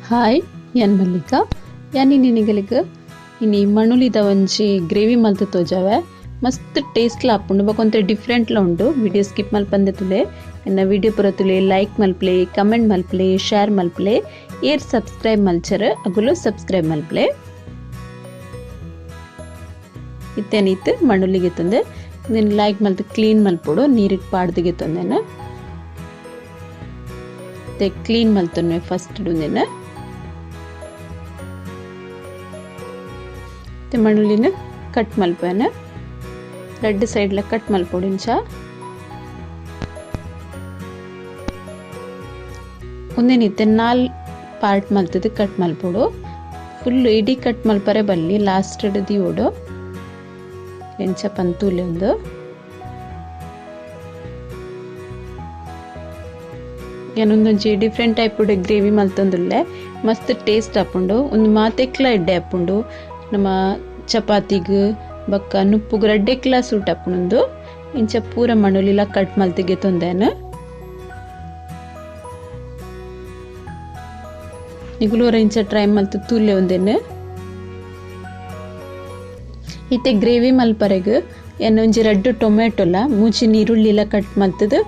Hi ಯಾನ್ ಮಲ್ಲಿಕಾ ಯಾನಿ ನಿನಗಲಿಗೆ ಇನಿ ಮಣುಲಿದ ಒಂಜಿ ಗ್ರೇವಿ ಮಲ್ತು ತೋಜಾವೆ ಮಸ್ತ್ ಟೇಸ್ಟ್ ಲ ಆಪುಂಡು ಬೊಕ ಡಿಫರೆಂಟ್ ಲ ಉಂಡು. ವಿಡಿಯೋ ಸ್ಕಿಪ್ ಮಲ್ಪಂದೆ ತುಲೆ ಎನ್ನ ವಿಡಿಯೋ ಪೂರ ತುಲೆ ಲೈಕ್ ಮಲ್ಪಲೆ ಕಮೆಂಟ್ ಮಲ್ಪಲೆ ಶೇರ್ ಮಲ್ಪಲೆ ಏರ್ ಸಬ್ಸ್ಕ್ರೈಬ್ ಮಲ್ಚರ್ ಅಗುಲು ಸಬ್ಸ್ಕ್ರೈಬ್ ಮಲ್ಪಲೆ. ಇತ್ತೇನಿತ್ತು ಮಣುಲಿಗೆ ತಂದೆ ಇದನ್ನ ಲೈಕ್ ಮಲ್ತು ಕ್ಲೀನ್ ಮಲ್ಪೊಡು ನೀರಿಗೆ ಪಾಡ್ದಿಗೆ ತಂದೆನ ಮತ್ತೆ ಕ್ಲೀನ್ ಮಲ್ತೊನ್ವೆ ಫಸ್ಟ್ ಉಂದೆನ ಮತ್ತೆ ಮಣುಲಿನ ಕಟ್ ಮಲ್ಪನ ರೆಡ್ ಸೈಡ್ ಲ ಕಟ್ ಮಲ್ಪೊಡು ಇಂಚ ಉಂದೆನಿತ್ತೆ ನಾಲ್ ಪಾರ್ಟ್ ಮಲ್ತದ ಕಟ್ ಮಲ್ಪೊಡು ಫುಲ್ ಇಡೀ ಕಟ್ ಮಲ್ಪರೆ ಬಲ್ಲಿ ಲಾಸ್ಟ್ ದಿಯೋಡು ಎಂಚ ಪಂತೂಲೆ ಒಂದು ಏನೊಂದೊಂಜಿ ಡಿಫ್ರೆಂಟ್ ಟೈಪ್ ಗ್ರೇವಿ ಮಲ್ತೊಂದುಲ್ಲೆ ಮಸ್ತ್ ಟೇಸ್ಟ್ ಆಪುಂಡು. ಒಂದು ಮಾತೆಕ್ಲ ಎಡ್ಡೆ ಆಪುಂಡು ನಮ್ಮ ಚಪಾತಿಗ್ ಬೊಕ್ಕ ನುಪ್ಪುಗು ರಡ್ಡೆಕ್ಲ ಸೂಟ್ ಆಪುಂಡು. ಇಂಚ ಪೂರ ಮಣುಲಿಲ ಕಟ್ ಮಲ್ತಿಗೆ ತೊಂದೇನು ನಿಗುಲೂರ ಇಂಚ ಟ್ರೈ ಮಲ್ತು ತೂಲೆ ಒಂದೇನು. ಇತ್ತೆ ಗ್ರೇವಿ ಮಲ್ಪರೆಗ್ ಏನೊಂಜಿ ರಡ್ಡು ಟೊಮೆಟೊಲ ಮೂಜಿ ನೀರುಳ್ಳಿಲ ಕಟ್ ಮಲ್ತದು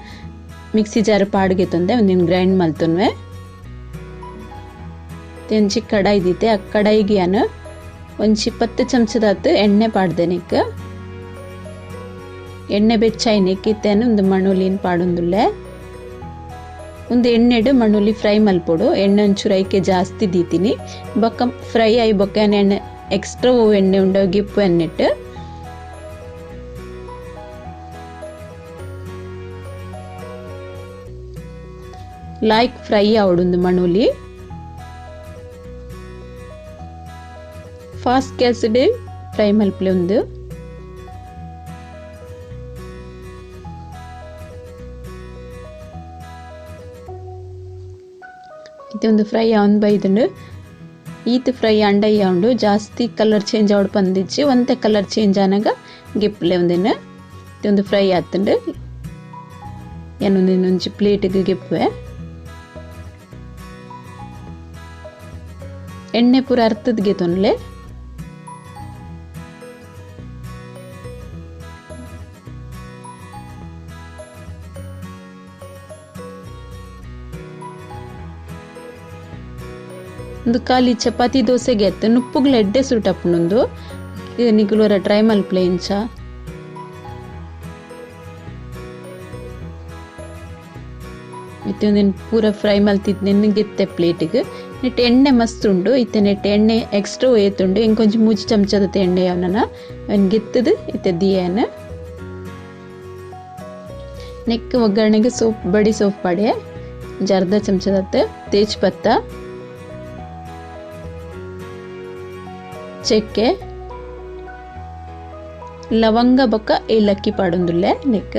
ಮಿಕ್ಸಿ ಜಾರ್ ಪಾಡ್ಗೆ ತಂದೆ ಒಂದಿನ ಗ್ರೈಂಡ್ ಮಲ್ತೊನ್ವೆ. ಒಂಜಿ ಕಡಾಯಿ ದಿತ್ತೆ ಆ ಕಡಾಯಿಗೆ ಯಾನು ಒಂಜಿ 10 ಚಮಚದಾತ್ ಎಣ್ಣೆ ಪಾಡ್ದೆನಿಕ್ ಎಣ್ಣೆ ಬೆಚ್ಚಾಯ್ನಿಕ್ ಇತ್ತೇನು ಒಂದು ಮಣುಲಿನ ಪಾಡೊಂದುಲ್ಲೆ ಒಂದು ಎಣ್ಣೆಡು ಮಣುಲಿ ಫ್ರೈ ಮಲ್ಪೊಡು. ಎಣ್ಣೆ ಒಂಚೂರು ಐಕೆ ಜಾಸ್ತಿ ದೀತೀನಿ ಬೊಕ್ಕ ಫ್ರೈ ಆಯಿ ಬೊಕ್ಕ ಎಣ್ಣೆ ಎಕ್ಸ್ಟ್ರಾ ಎಣ್ಣೆ ಉಂಡ ಗಿಪ್ಪು ಎಣ್ಣೆಟ್ಟು ಲೈಕ್ ಫ್ರೈ ಆವಡುಂದು ಮಣುಲಿ ಫಾಸ್ಟ್ ಗ್ಯಾಸ್ ಫ್ರೈ ಮಲ್ಪಲೆ ಉಂದು. ಇದು ಫ್ರೈ ಆನ್ ಬೈದುಂಡು ಈತ್ ಫ್ರೈ ಅಂಡಯ್ಯ ಉಂಡು ಜಾಸ್ತಿ ಕಲರ್ ಚೇಂಜ್ ಆವಡ್ ಪಂದಿಚ್ಚಿ ಒಂತೆ ಕಲರ್ ಚೇಂಜ್ ಆನಾಗ ಗಿಪ್ಲೆ ಒಂದಿನ ಇದೊಂದು ಫ್ರೈ ಆತುಂಡು. ಏನೊಂದಿನ ಒಂಜಿ ಪ್ಲೇಟಿಗೆ ಗಿಪ್ಪುವೆ ಎಣ್ಣೆ ಪೂರ ಅರ್ತದ್ಗೆ ತೊನ್ಲೆ. ಒಂದು ಖಾಲಿ ಚಪಾತಿ ದೋಸೆಗೆ ಎತ್ತು ನುಪ್ಪುಗ್ಲ ಎಡ್ಡೆ ಸುಟ್ಟಪ್ಪನೊಂದು ನಿಗುಲೋರ ಟ್ರೈ ಮಲ್ಪಲೆ ಇಂಚ. ಇತ್ತೆ ಒಂದಿನ ಪೂರ ಫ್ರೈ ಮಲ್ತಿದ್ನೆ ಗೆತ್ತೆ ಪ್ಲೇಟಿಗೆ ನೆಟ್ ಎಣ್ಣೆ ಮಸ್ತ್ ಉಂಡು. ಇತ್ತೆ ನೆಟ್ ಎಣ್ಣೆ ಎಕ್ಸ್ಟ್ರಾ ಏತುಂಡು ಇಂಕೊಂಚ 3 ಚಮಚದ ಎಣ್ಣೆ ಅವನ ಗೆತ್ತದು ಇತ್ತೆ ದಿಯನ ನೆಕ್ ಒಗ್ಗರಣೆಗೆ ಸೋಪ್ ಬಡಿ ಸೋಪ್ ಪಡೆ ಒಂಜಿ ಅರ್ಧ ಚಮಚದತ್ತೆ ತೇಜ್ ಪತ್ತ ಚಕ್ಕೆ ಲವಂಗ ಬೊಕ್ಕ ಏಲಕ್ಕಿ ಪಾಡೊಂದುಲ್ಲೆ ನೆಕ್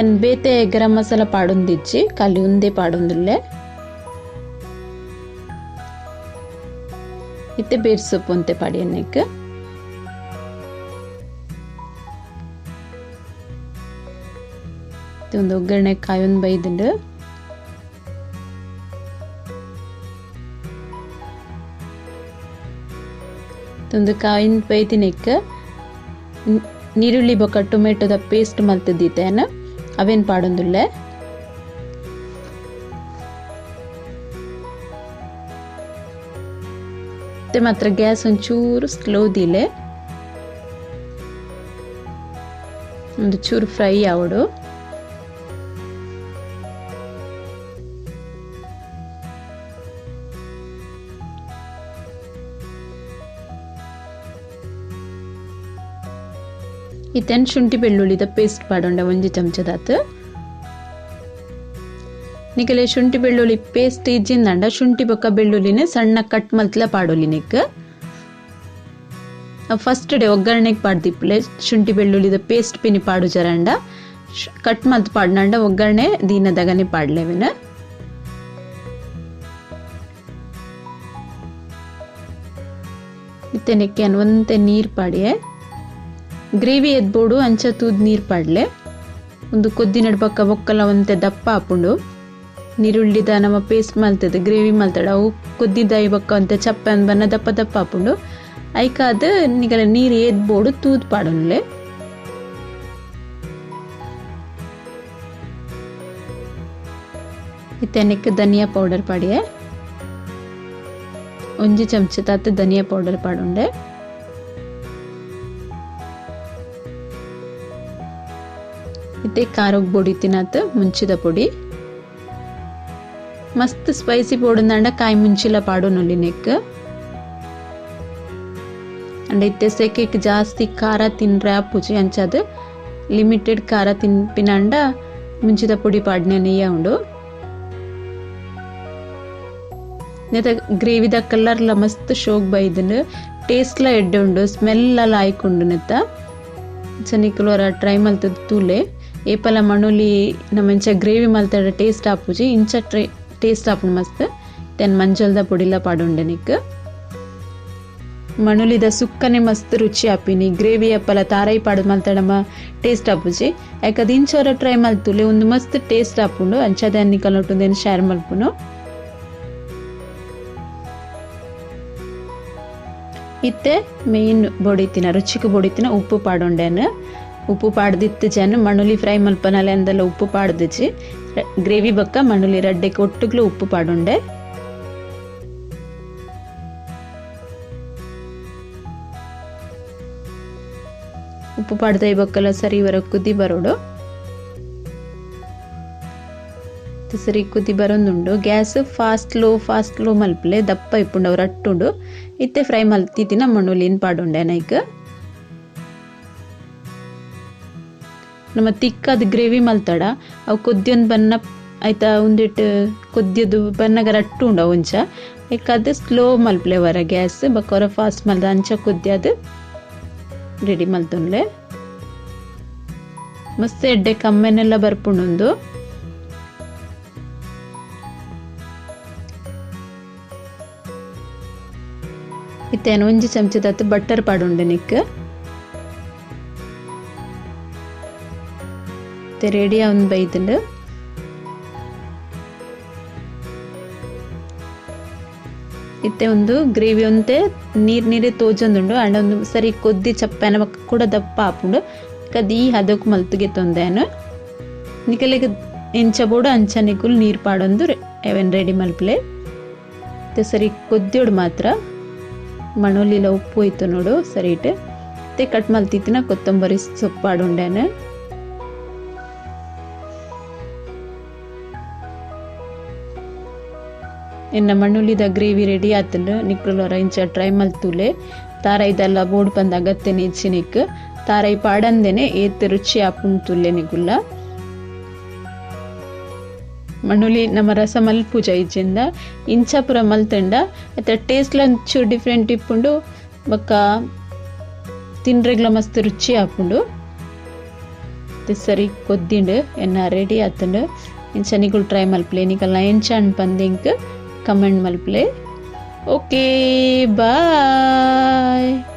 ಎನ್ ಬೇತೆ ಗರಂ ಮಸಾಲ ಪಾಡೊಂದಿಜ್ಜಿ ಖಾಲಿ ಉಂದೆ ಪಾಡೊಂದುಲ್ಲೆ. ಇತ್ತೆ ಬೇರ್ ಸೊಪ್ಪು ಅಂತೆ ಪಾಡಿ ನೆಕ್ ಒಂದು ಒಗ್ಗರಣೆ ಕಾಯೊಂದು ಬೈದುಂಡು. ಒಂದು ಕಾಯಿನ ಬೈದಿನೆಕ್ ನೀರುಳ್ಳಿ ಬೊಕ್ಕ ಟೊಮೆಟೊದ ಪೇಸ್ಟ್ ಮಲ್ತದಿತ್ತೇನ ಅವೇನ್ ಪಾಡೊಂದುಲ್ಲೆ. ಮತ್ತೆ ಮಾತ್ರ ಗ್ಯಾಸ್ ಒಂಚೂರು ಸ್ಲೋ ದಿಲೆ ಒಂದು ಚೂರು ಫ್ರೈ ಆವಡು. ಇತ್ತೇನು ಶುಂಠಿ ಬೆಳ್ಳುಳ್ಳಿದ ಪೇಸ್ಟ್ ಪಾಡೊಂಡ ಒಂಜಿ ಚಮಚದಾತ್ ನಿಕಲೆ ಶುಂಠಿ ಬೆಳ್ಳುಳ್ಳಿ ಪೇಸ್ಟ್ ಇಜ್ಜಿಂದಂಡ ಶುಂಠಿ ಬೊಕ್ಕ ಬೆಳ್ಳುಳ್ಳಿನ ಸಣ್ಣ ಕಟ್ ಮಲ್ತಲ ಪಾಡೊಲಿ ನಿಕ್ ಫಸ್ಟ್ ಡೇ ಒಗ್ಗರಣೆಗೆ ಪಾಡ್ದಿಪ್ಪಲೆ ಶುಂಠಿ ಬೆಳ್ಳುಳ್ಳಿದ ಪೇಸ್ಟ್ ಪಿನಿ ಪಾಡು ಜರಂಡ ಕಟ್ ಮಲ್ತ್ ಪಾಡ್ನಂಡ ಒಗ್ಗರಣೆ ದೀನದಗನೆ ಪಾಡ್ಲೇವಿನ. ಇತ್ತೆ ನೆಕ್ಕೆ ಒಂತೆ ನೀರು ಪಾಡಿಯೆ ಗ್ರೇವಿ ಎದ್ಬೋಡು ಅಂಚ ತೂದ್ ನೀರು ಪಾಡ್ಲೆ ಒಂದು ಕೊದ್ದಿ ನಡ್ಬಕ್ಕ ಬೊಕ್ಕಲ ಒಂತೆ ದಪ್ಪ ಆಪುಂಡು. ನೀರುಳ್ಳಿದ ನಮ್ಮ ಪೇಸ್ಟ್ ಮಲ್ತದೆ ಗ್ರೇವಿ ಮಲ್ತಡ ಅವು ಕೊದ್ದಿದಾಯಿ ಬೊಕ್ಕ ಒಂತೆ ಚಪ್ಪೆ ಬನ್ನ ದಪ್ಪ ದಪ್ಪ ಆಪುಂಡು ಐಕಾದ್ ನಿಗಲ ನೀರು ಏತ್ ಬೋಡು ತೂದ್ ಪಾಡೊನ್ಲೆ ಇತ್ತೆ ನೆಕ್ ಧನಿಯಾ ಪೌಡರ್ ಪಾಡಿಯೆ ಒಂಜಿ ಚಮಚ ತಾತ್ ಧನಿಯಾ ಪೌಡರ್ ಪಾಡುಂಡೆ ಇತ್ತೆ ಖಾರಗ್ ಬೊಡಿ ತಿನಾತ್ ಮುಂಚಿದ ಪೊಡಿ ಮಸ್ತ್ ಸ್ಪೈಸಿ ಪೋಡುಂದಾಂಡ ಕಾಯಿ ಮುಂಚಿಲ ಪಾಡೊನೊಲಿ ನೆಕ್ ಅಂಡ ಇತ್ತೆ ಸೆಕೆಕ್ ಜಾಸ್ತಿ ಖಾರ ತಿನ್ರೆ ಆಪುಜಿ ಅಂಚಾದ್ ಲಿಮಿಟೆಡ್ ಖಾರ ತಿನ್ಪಿನಂಡ ಮುಂಚಿದ ಪೊಡಿ ಪಾಡ್ನೆ ನೆಯ್ಯ ಉಂಡು ನೆತ ಗ್ರೇವಿದ ಕಲರ್ಲ ಮಸ್ತ್ ಶೋಕ್ ಬೈದುಂಡು ಟೇಸ್ಟ್ಲ ಎಡ್ಡೆ ಉಂಡು ಸ್ಮೆಲ್ ಲಾಯ್ಕುಂಡು ನೆತ್ತ ಚನಿಕುಲು ವರ ಟ್ರೈ ಮಲ್ತದ ತೂಲೆ ಏಪಲ ಮಣುಲಿ ನಮ್ಮ ಇಂಚ ಗ್ರೇವಿ ಮಲ್ತಡ ಟೇಸ್ಟ್ ಆಪುಜಿ ಇಂಚ ಟೇಸ್ಟ್ ಆಪುಂಡು ಮಸ್ತ್ then ಮಂಜಲ್ದ ಪೊಡಿಲ ಪಾಡುಂಡೆ ನಿಕ್ ಮಣುಲಿದ ಸುಕ್ಕನೆ ಮಸ್ತ್ ರುಚಿ ಆಪಿನಿ ಗ್ರೇವಿ ಅಪ್ಪಲ ತಾರೈ ಪಾಡು ಮಲ್ತಡಮ ಟೇಸ್ಟ್ ಆಪುಜಿ ಯಾಕದ ಇಂಚ ಟ್ರೈ ಮಲ್ತುಲೆ ಒಂದು ಮಸ್ತ್ ಟೇಸ್ಟ್ ಆಪುಂಡು ಅಂಚದ ನಿಕಲೊಟ್ಟುಂದೇನು ಶೇರ್ ಮಲ್ಪುನು ಇತ್ತೆ ಮೇನ್ ಬೊಡಿತಿನ ರುಚಿಗೆ ಬೊಡಿತಿನ ಉಪ್ಪು ಪಾಡುಂಡೇನು ಉಪ್ಪು ಪಾಡ್ದಿತ್ತು ಜನ ಮಣುಲಿ ಫ್ರೈ ಮಲ್ಪನಲೆ ಅಂದಲ್ಲ ಉಪ್ಪು ಪಾಡ್ದಿಚ್ಚಿ ಗ್ರೇವಿ ಬಕ್ಕ ಮಣುಲಿ ರಡ್ಡೆಗೆ ಒಟ್ಟುಗ್ಲು ಉಪ್ಪು ಪಾಡುಂಡೆ ಉಪ್ಪು ಪಾಡ್ದ ಬೊಕ್ಕಲ ಸರಿ ವರ ಕುದಿ ಬರೋಡು ಸರಿ ಕುದಿ ಬರೋದುಂಡು gas fast low ಮಲ್ಪಲೆ ದಪ್ಪ ಇಪ್ಪುಂಡು ಅವ್ರು ಅಟ್ಟುಂಡು ಇತ್ತೆ ಫ್ರೈ ಮಲ್ತಿತ್ತಿನ ಮಣುಲಿನ ಪಾಡುಂಡೆ ನೈಕ್ ನಮ್ಮ ತಿಕ್ಕದ ಗ್ರೇವಿ ಮಲ್ತಡ ಅವು ಕೊದ್ದಿಯೊಂದು ಬನ್ನ ಆಯ್ತಾ ಒಂದಿಟ್ಟು ಕೊದ್ದಿಯದು ಬನ್ನಗರ ಅಟ್ಟು ಉಂಡು ಅವು ಒಂಚ ಯಾಕದು ಸ್ಲೋ ಮಲ್ಪಲೆ ವರ ಗ್ಯಾಸ್ ಬೊಕ್ಕ ಫಾಸ್ಟ್ ಮಲ್ದ ಅಂಚ ಕೊದ್ದಿಯದು ರೆಡಿ ಮಲ್ತೊನ್ಲೆ ಮಸ್ತ್ ಎಡ್ಡೆ ಕಮ್ಮೆನೆಲ್ಲ ಬರ್ಪುಂಡು ಇತ್ತೆ ಒಂಜಿ ಚಮಚದತ್ತು ಬಟರ್ ಪಾಡುಂಡೆ ನಿಕ್ ರೆಡಿ ಅವನ್ ಬೈದುಂಡು ಇತ್ತೆ ಒಂದು ಗ್ರೇವಿ ಒಂತೆ ನೀರು ನೀರೇ ತೋಜೊಂದುಂಡು ಅಂಡ ಒಂದು ಸರಿ ಕೊದ್ದಿ ಚಪ್ಪೆನ ಕೂಡ ದಪ್ಪ ಆಪುಂಡು ಕದಿ ಹದಕ್ ಮಲ್ತುಗೆ ತೊಂದೇನು ನಿಕಲಿಗೆ ಎಂಚ ಬೋಡು ಅಂಚ ನಿಕುಲ್ ನೀರು ಪಾಡೊಂದು ಅವೆನ್ ರೆಡಿ ಮಲ್ಪಲೆ ಇತ್ತೆ ಸರಿ ಕೊದ್ದಿಯೋಡು ಮಾತ್ರ ಮಣುಲಿಲ ಉಪ್ಪು ಇತ್ತು ನೋಡು ಸರಿ ಇಟ್ಟು ಇತ್ತೆ ಕಟ್ ಮಲ್ತಿತ್ತಿನ ಕೊತ್ತಂಬರಿ ಸೊಪ್ಪು ಪಾಡುಂಡೇನು ಎನ್ನ ಮಣ್ಣುಲಿದ ಗ್ರೇವಿ ರೆಡಿ ಆತಂಡು ನಿಕ್ಕುಲೊರ ಇಂಚ ಟ್ರೈ ಮಲ್ತುಲೆ ತಾರೈದೆಲ್ಲ ಬೋರ್ಡ್ ಬಂದ ಅಗತ್ಯನೆ ಇಚ್ಚಿನಿಕ್ ತಾರೈ ಪಾಡಂದೇನೆ ಏತ್ ರುಚಿ ಆಪುಂಡು ತುಲ್ಲೆ ನಿಗುಲ್ಲ ಮಣ್ಣುಲಿ ನಮ್ಮ ರಸ ಮಲ್ಪೂಜ ಇಜ್ಜಿಂದ ಇಂಚಪುರ ಮಲ್ತಂಡ ಅತ್ತ ಟೇಸ್ಟ್ಲ ಒಂಚೂರು ಡಿಫ್ರೆಂಟ್ ಇಪ್ಪುಂಡು ಬೊಕ್ಕ ತಿನ್ರೆಗ್ಲ ಮಸ್ತ್ ರುಚಿ ಆಪುಂಡು ಸರಿ ಕೊದ್ದಿಂಡು ಎನ್ನ ರೆಡಿ ಆತಂಡು ಇಂಚ ನಿಗುಲ್ ಟ್ರೈ ಮಲ್ಪಲೆ ನಿಕಲ್ನ ಎಂಚ ಅನ್ಪಂದಿಂಕ್ ಕಮೆಂಟ್ ಮಲ್ಪಲೆ. Okay, bye.